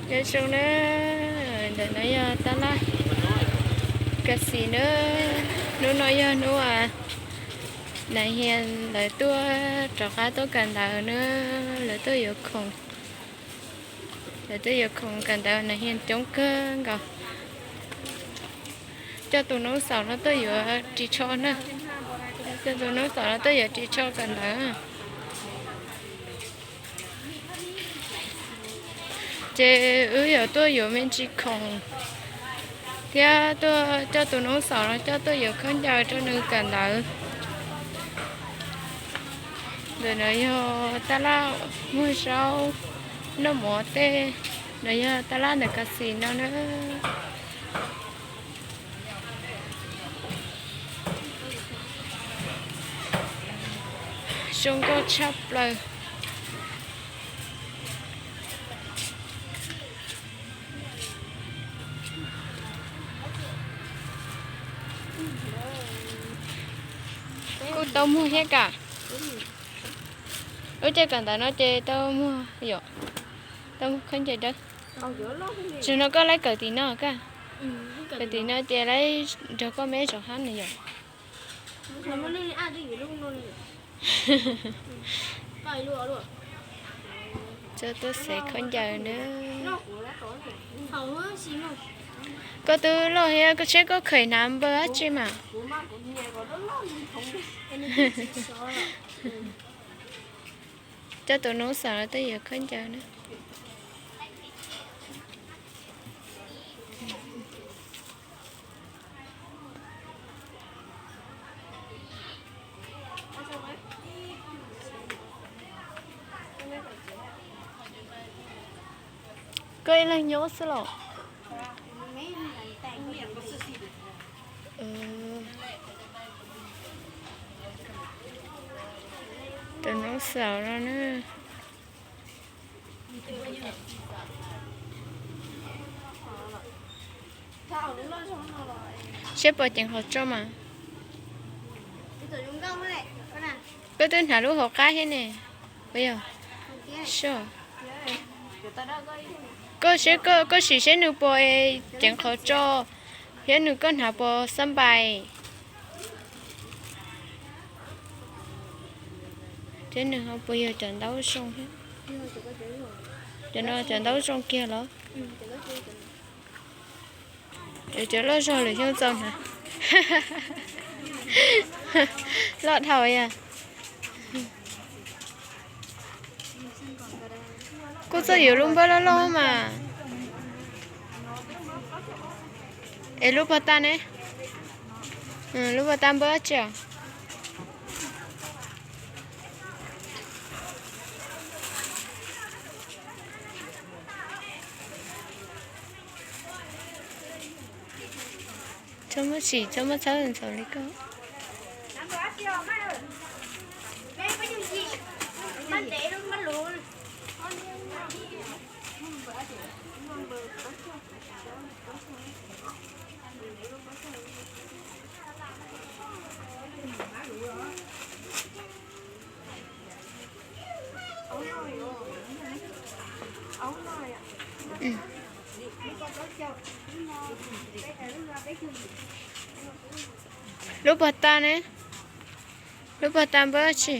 Nyob zoo na, ntawm no yog tab laj Kas Xis na. Hnub no yog hnub Nas Hias lawv tuaj rov qab tuaj kawm ntawv na, lawv tuaj yuav khoom, lawv tuaj yuav khoom kawm ntawv Nas Hias coob kawg nkaus. Coj tus noob xaus no tuaj yuav ris tsho na, coj tus noob xaus no tuaj yuav ris tsho kawm ntawv. Ces wb yuav tuaj yuav me ntsis khoom thiab tuaj coj tus noob xaus no coj tuaj yuav khaub ncaws rau nws kawm ntawv. Ntawm no yog tab laj muag zaub noj mov tej, no yog tab laj ntawm Kas Xis no na. Zoo nkauj tshaj plaws. Kuj tau muag thiab kam. Wb coj kawm ntawv no ces tau muag yom, tau muag khaub ncaws dawb. Tsis no koj laib kawm tim no kaj, kawm tim no ces laib nrog koj me zaum hab no yom. Coj tuaj xev khaub ncaws na. Koj twb loj thiab, koj tsheb koj khaws hnav npaws dab tsi mas. Coj tus noob xaus no tuaj yuav khaub ncaws na. Koj ib leeg nyob xwb los? Tus noob xaus no na. Seb puas ceev qhov tso mas. Koj twb hnav lub hauv qab thiab ne. Puas yog? Koj seb, koj sim seb nws puas ceev qhov tso thiab nws koj hnav puas xab npais. Thiab nws ho puas yog cov ntaub zoo thiab. Cov no cov ntaub zoo kiag los? Cov loj zog lwm xyoo txaus hnav. Loj dhau yog. Kuj txawj yuav lub npawb loj loj mas. Es lub pog tag ne? Lub pog tag npawb tsi os? Txhob muab sim, txhob muab txhawb ntxaus li koj. Lub pog tag ne? Lub pog tag npawb tsi?